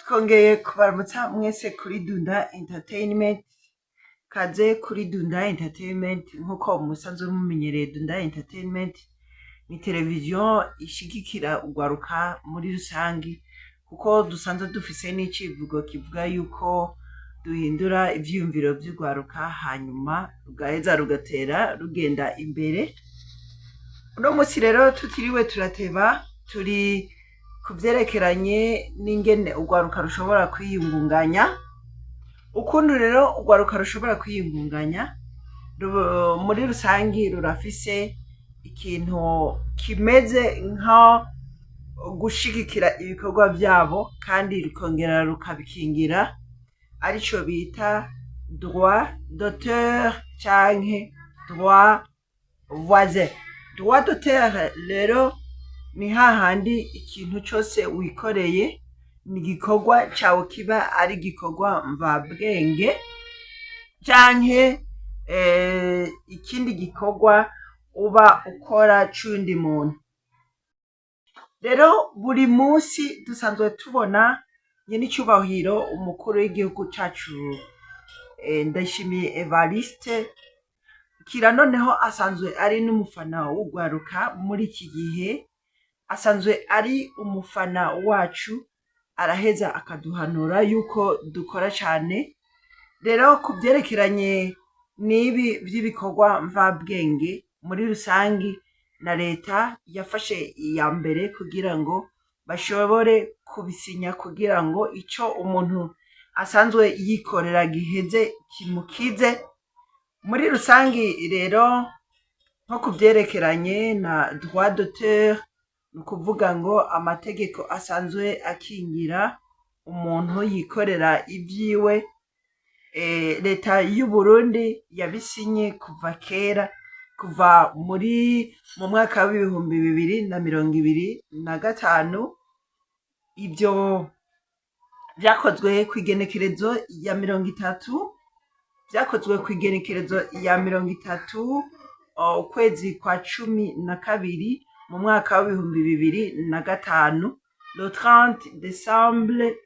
Twongeye kubaramutsa mwese kuri Dunda Entertainment. Kaze kuri Dunda Entertainment. Nk'uko musanzwe mumenyereye, Dunda Entertainment ni televiziyo ishigikira urwaruka muri rusangi, kuko dusanzwe dufise n'icivugo kivuga yuko duhindura ivyiyumviro vy'urwaruka, hanyuma rugaheza rugatera rugenda imbere. Uno musi rero tutiriwe turateba, turi ku vyerekeranye n'ingene urwaruka rushobora kwiyungunganya. Ukuntu rero urwaruka rushobora kwiyungunganya muri rusangi, rurafise ikintu kimeze nko gushigikira ibikorwa vyabo kandi rukongera rukabikingira, arico bita droit d'auteur canke droit voisin. Droit d'auteur rero ni hahandi ikintu cose wikoreye, ni igikorwa cawe kiba ari igikorwa mvabwenge canke ikindi gikorwa uba ukora c'uyundi muntu. Rero buri munsi dusanzwe tubona nyenicubahiro umukuru w'igihugu cacu, Ndayishimiye Evariste, kira noneho asanzwe ari n'umufana w'urwaruka. Muri iki gihe asanzwe ari umufana wacu, araheza akaduhanura yuko dukora cane. Rero ku vyerekeranye n'ibi vy'ibikorwa mvabwenge muri rusangi, na leta yafashe iya mbere kugira ngo bashobore kubisinya, kugira ngo ico umuntu asanzwe yikorera giheze kimukize muri rusangi. Rero nko ku vyerekeranye na droit d'auteur, ni ukuvuga ngo amategeko asanzwe akingira umuntu yikorera ivyiwe, leta y'Uburundi yabisinye kuva kera, kuva mu mwaka w'2025. Ivyo vyakozwe kw'igenekerezo ya 30, vyakozwe kw'igenekerezo ya 30 ukwezi kwa 12 mu mwaka w'2005, le 30 décembre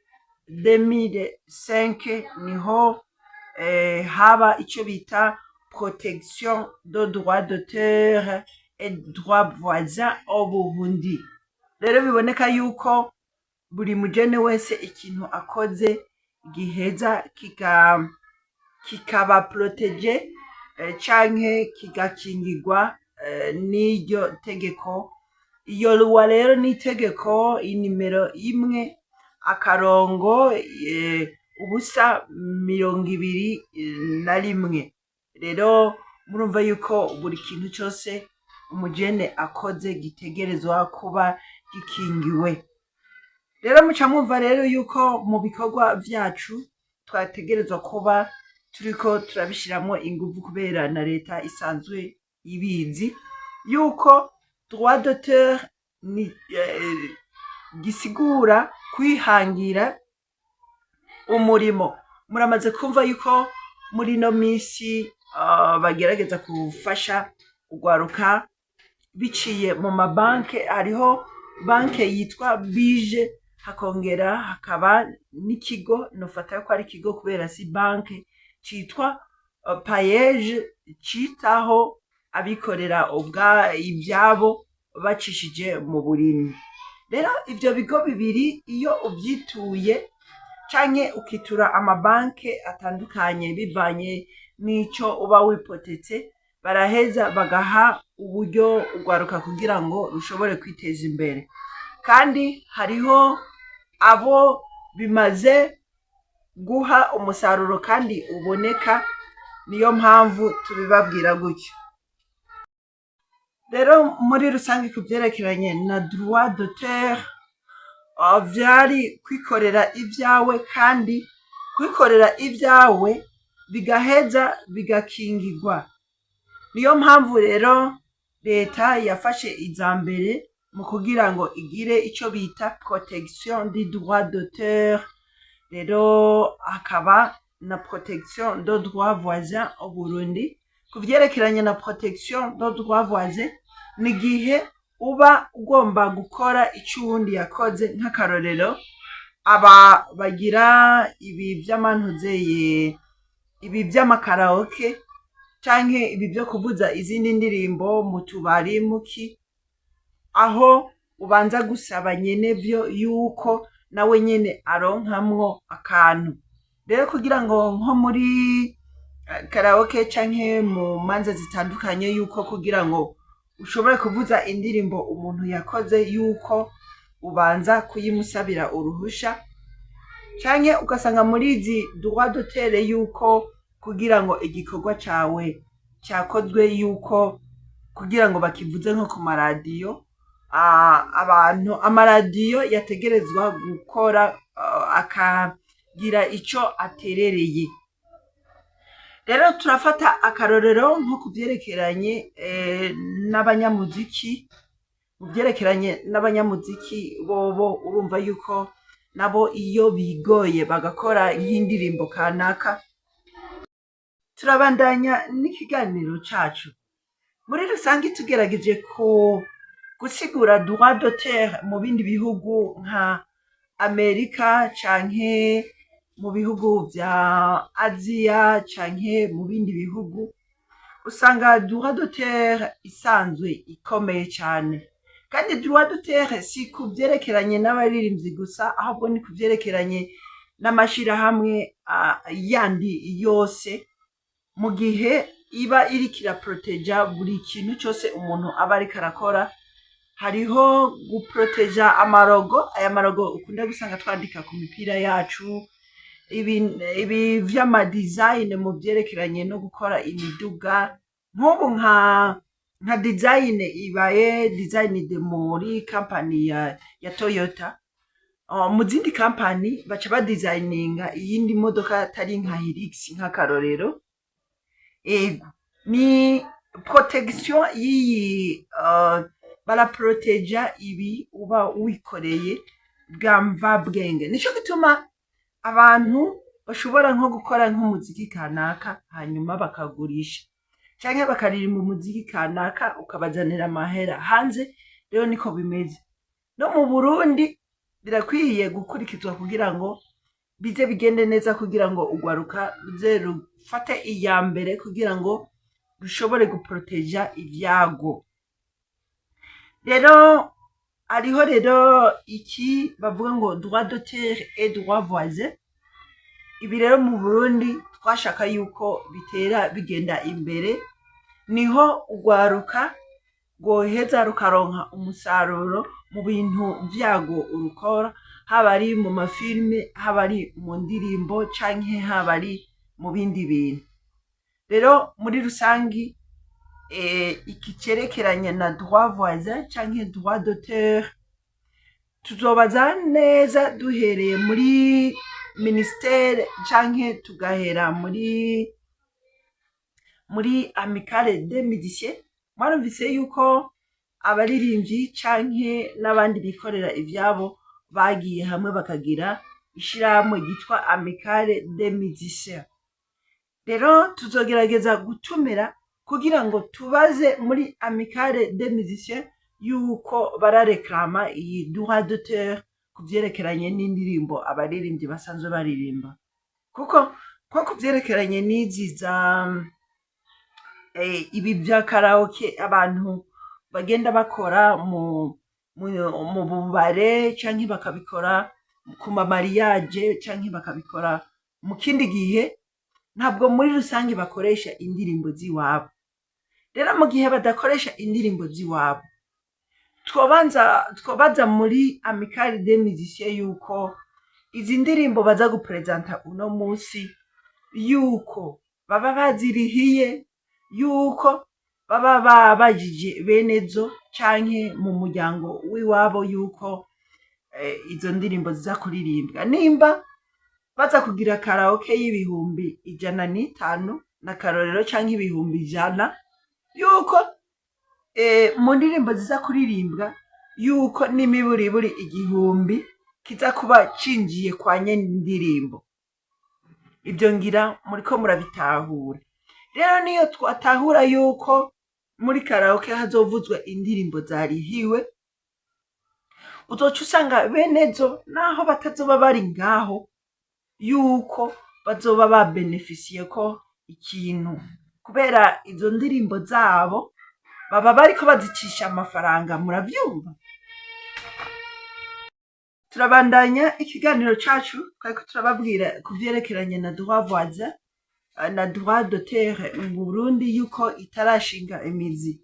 2005, niho haba ico bita protection de droit d'auteur et droit voisin au Burundi. Rero biboneka yuko buri mujene wese ikintu akoze giheza kikaba protégé canke kigakingirwa n'iryo tegeko. Iyo loi rero ni itegeko inimero 1-021. Rero murumva yuko buri kintu cose umujene akoze gitegerezwa kuba gikingiwe. Rero muca mwumva rero yuko mu bikorwa vyacu twategerezwa kuba turiko turabishiramwo inguvu, kubera na leta isanzwe ibizi yuko droit d'auteur ni gisigura kwihangira umurimo. Muramaze kumva yuko muri ino misi bagerageza gufasha urwaruka biciye mu mabanke. Hariho banke yitwa BIJE, hakongera hakaba n'ikigo, nofata ko ari ikigo kubera si banke, citwa PAEEJ, citaho abikorera ubwa ivyabo bacishije mu burimyi. Rero ivyo bigo bibiri, iyo uvyituye canke ukitura amabanke atandukanye bivanye n'ico uba wipotetse, baraheza bagaha uburyo urwaruka kugira ngo rushobore kwiteza imbere. Kandi hariho abo bimaze guha umusaruro kandi uboneka, niyo mpamvu tubibabwira gutyo. Rero muri rusange, ku vyerekeranye na droit d'auteur, vyari kwikorera ivyawe, kandi kwikorera ivyawe bigaheza bigakingirwa. Niyo mpamvu rero leta yafashe iza mbere mu kugira ngo igire ico bita protection du droit d'auteur, rero hakaba na protection de droit voisin au Burundi. Ku vyerekeranye na protection de droit voisin, ni igihe uba ugomba gukora ico uwundi yakoze. Nk'akarorero, Aba bagira ibi vy'amantuzeye, ibi vy'amakaraoke canke ibi vyo kuvuza izindi ndirimbo mu tubari, muki aho ubanza gusaba nyenevyo yuko nawe nyene aronkamwo akantu. Rero kugira ngo nko muri karaoke canke mu manza zitandukanye, yuko kugira ngo ushobore kuvuza indirimbo umuntu yakoze, yuko ubanza kuyimusabira uruhusha, canke ugasanga muri izi droit d'auteur yuko kugira ngo igikorwa cawe cakozwe, yuko kugira ngo bakivuze nko ku maradiyo, abantu amaradiyo yategerezwa gukora akagira ico aterereye. Rero turafata akarorero nko ku vyerekeranye n'abanyamuziki. Mu vyerekeranye n'abanyamuziki, bobo urumva yuko nabo iyo bigoye bagakora nk'indirimbo kanaka. Turabandanya n'ikiganiro cacu. Muri rusange, tugerageje ku gusigura droit d'auteur mu bindi bihugu nka Amerika canke mu bihugu vya Aziya canke mu bindi bihugu, usanga droit d'auteur isanzwe ikomeye cane. Kandi droit d'auteur si ku vyerekeranye n'abaririmbyi gusa, ahubwo ni ku vyerekeranye n'amashirahamwe yandi yose, mu gihe iba iriko iraproteja buri kintu cose umuntu aba ariko arakora. Hariho guproteja amalogo, aya malogo ukunda gusanga twandika ku mipira yacu, ibi vy'amadesign mu vyerekeranye no gukora imiduga. Nk'ubu nka design ibaye designed muri company ya Toyota, mu zindi company baca badesigninga iyindi modoka atari nka Hilux, nk'akarorero. Ego, ni protection y'iyi, baraproteja ibi uba wikoreye bwa mvabwenge. Nico gituma abantu bashobora nko gukora nk'umuziki kanaka, hanyuma bakagurisha canke bakaririmba umuziki kanaka, ukabazanira amahera hanze. Rero niko bimeze no mu Burundi, birakwiye gukurikizwa kugira ngo bize bigende neza, kugira ngo urwaruka ruze rufate iya mbere kugira ngo rushobore guproteja ivyago. Rero hariho rero iki bavuga ngo droit d'auteur et droit voisin. Ibi rero mu Burundi twashaka yuko bitera bigenda imbere, niho urwaruka rwoheza rukaronka umusaruro mu bintu vyago urukora, haba ari mu mafilme, haba ari mu ndirimbo, canke haba ari mu bindi bintu. Rero muri rusangi, iki cerekeranye na droit voisin canke droit d'auteur, tuzobaza neza duhereye muri ministère canke tugahera muri Amicale des musiciens. Mwarumvise yuko abaririmbyi canke n'abandi bikorera ivyabo bagiye hamwe bakagira ishirahamwe ryitwa Amicale des musiciens. Rero tuzogerageza gutumira kugira ngo tubaze muri Amicale des musiciens yuko barareklama iyi droit d'auteur ku vyerekeranye n'indirimbo abaririmbyi basanzwe baririmba, kuko nko ku vyerekeranye n'izi za ibi vya karaoke abantu bagenda bakora mu bubare, canke bakabikora ku ma mariage, canke bakabikora mu kindi gihe, ntabwo muri rusange bakoresha indirimbo z'iwabo. Rero mu gihe badakoresha indirimbo z'iwabo, twobanza twobaza muri Amicale des musiciens yuko izi ndirimbo baza gupresenta uno musi, yuko baba bazirihiye, yuko baba babajije bene zo canke mu muryango w'iwabo yuko izo ndirimbo ziza kuririmbwa. Nimba baza kugira karaoke y'105,000 na karorero, canke 100,000, yuko mu ndirimbo ziza kuririmbwa, yuko n'imiburiburi 1000 kiza kuba cinjiye kwa nyene indirimbo. Ivyo ngira muriko murabitahura. Rero niyo twatahura yuko muri karaoke hazovuzwa indirimbo zarihiwe, Uzoca usanga benezo, naho batazoba bari ngaho, yuko bazoba babenefisiye ko ikintu, kubera izo ndirimbo zabo baba bariko bazicisha amafaranga. Muravyumva? Turabandanya ikiganiro cacu. Twariko turababwira ku vyerekeranye na droit voisin na droit d'auteur mu Burundi, yuko itarashinga imizi,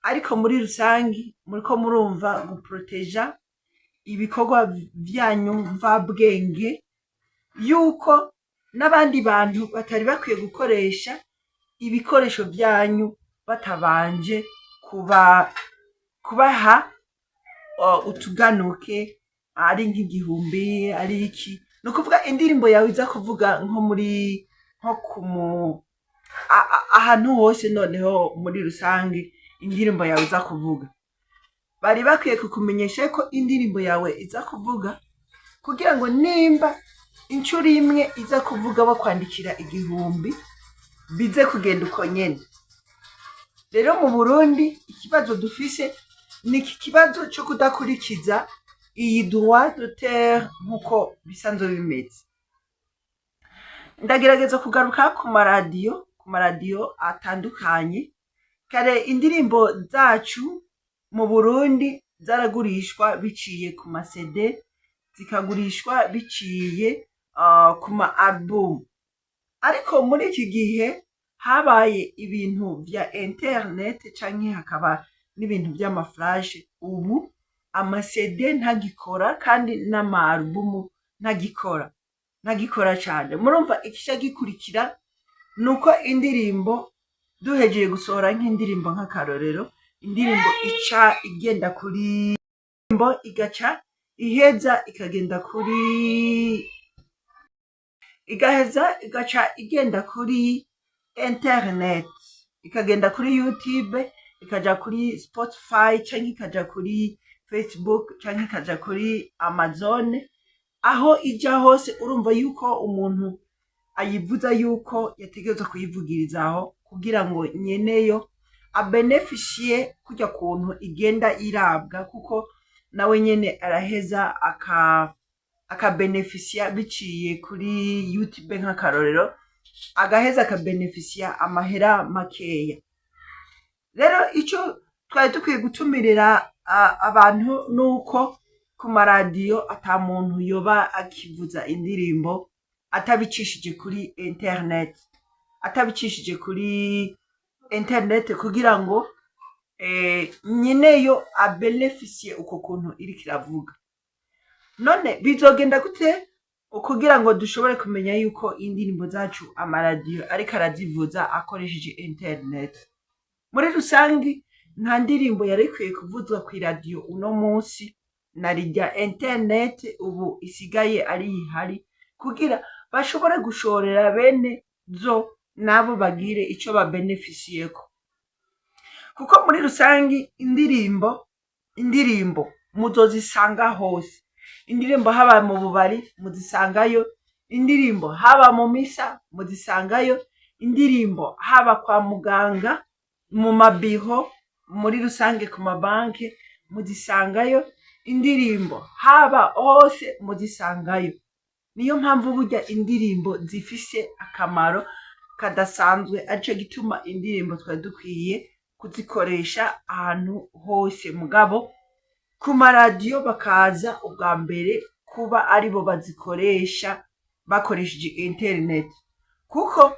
ariko muri rusangi muriko murumva guproteja ibikorwa vyanyu mvabwenge, yuko n'abandi bantu batari bakwiye gukoresha ibikoresho vyanyu batabanje kubaha utuganuke, ari nk'igihumbi, ari iki. Ni ukuvuga indirimbo yawe iza kuvuga nko muri nko ku ahantu hose. Noneho muri rusange indirimbo yawe iza kuvuga, bari bakwiye kukumenyesha ko indirimbo yawe iza kuvuga, kugira ngo nimba inshuro imwe iza kuvuga bakwandikira 1000, bize kugenda uko nyene. Rero mu Burundi ikibazo dufise ni iki kibazo co kudakurikiza iyi droit d'auteur nk'uko bisanzwe bimeze. Ndagerageza kugaruka ku maradiyo atandukanye. Kare indirimbo zacu mu Burundi zaragurishwa biciye ku ma CD, zikagurishwa biciye ku ma album, ariko muri iki gihe habaye ibintu vya internet canke hakaba n'ibintu vy'ama flash. Ubu ama CD ntagikora kandi n'ama album ntagikora cane. Murumva ikica gikurikira nuko indirimbo, duhejeje gusohora nk'indirimbo, nk'akarorero, indirimbo ica igenda kuri indirimbo, igaca iheza ikagenda kuri, igaheza igaca igenda kuri internet, ikagenda kuri YouTube, ikaja kuri Spotify, canke ikaja kuri Facebook, canke ikaja kuri Amazon. Aho ija hose, urumva yuko umuntu ayivuza yuko yategerezwa kuyivugirizaho kugira ngo nyeneyo abenefisiye kurya kuntu igenda irabwa, kuko nawe nyene araheza akabenefisiya biciye kuri YouTube, nk'akarorero, agaheza akabenefisiya amahera makeya. Rero ico twari dukwiye gutumirira abantu nuko ku maradiyo ata muntu yoba akivuza indirimbo atabicishije kuri internet, kugira ngo nyeneyo abenefisiye uko kuntu iriko iravuga. None bizogenda gute kugira ngo dushobore kumenya yuko indirimbo zacu amaradiyo ariko arazivuza akoresheje internet? Muri rusangi nta ndirimbo yari ikwiye kuvuzwa kw'iradiyo uno munsi, na rirya internet ubu isigaye ari ihari, kugira bashobore gushorera bene zo nabo bagire ico babenefisiyeko, kuko muri rusangi indirimbo muzozisanga hose. Indirimbo haba mu bubari muzisangayo, indirimbo haba mu misa muzisangayo, indirimbo haba kwa muganga, mu mabiro, muri rusange ku mabanki muzisangayo, indirimbo haba hose muzisangayo. Niyo mpamvu burya indirimbo zifise akamaro kadasanzwe, arico gituma indirimbo twari dukwiye kuzikoresha ahantu hose, mugabo ku maradiyo bakaza ubwa mbere kuba aribo bazikoresha bakoresheje internet, kuko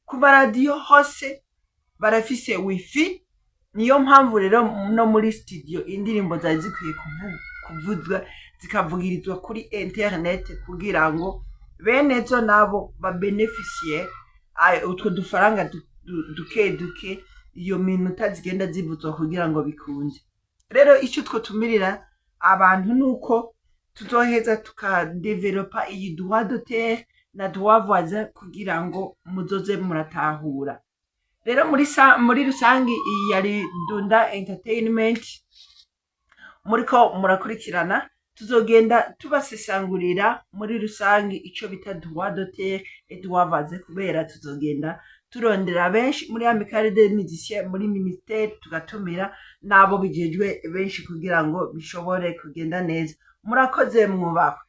ku maradiyo hose barafise wifi. Niyo mpamvu rero no muri studio indirimbo zari zikwiye kuvuzwa, zikavugirizwa kuri internet, kugira ngo bene zo nabo babenefisiye utwo dufaranga duke duke iyo minota zigenda zivuzwa, kugira ngo bikunde. Rero ico twotumirira abantu nuko tuzoheza tukadevelopa iyi droit d'auteur na droit voisin, kugira ngo muzoze muratahura. Rero muri rusangi iyi yari Dunda Entertainment muriko murakurikirana. Tuzogenda tubasesangurira muri rusangi ico bita droit d'auteur et droit voisin, kubera tuzogenda. Turondera benshi muri Amicale des Musiciens, muri ministère, tugatumira n'abo bijejwe benshi kugira ngo bishobore kugenda neza. Murakoze, mwubahwe.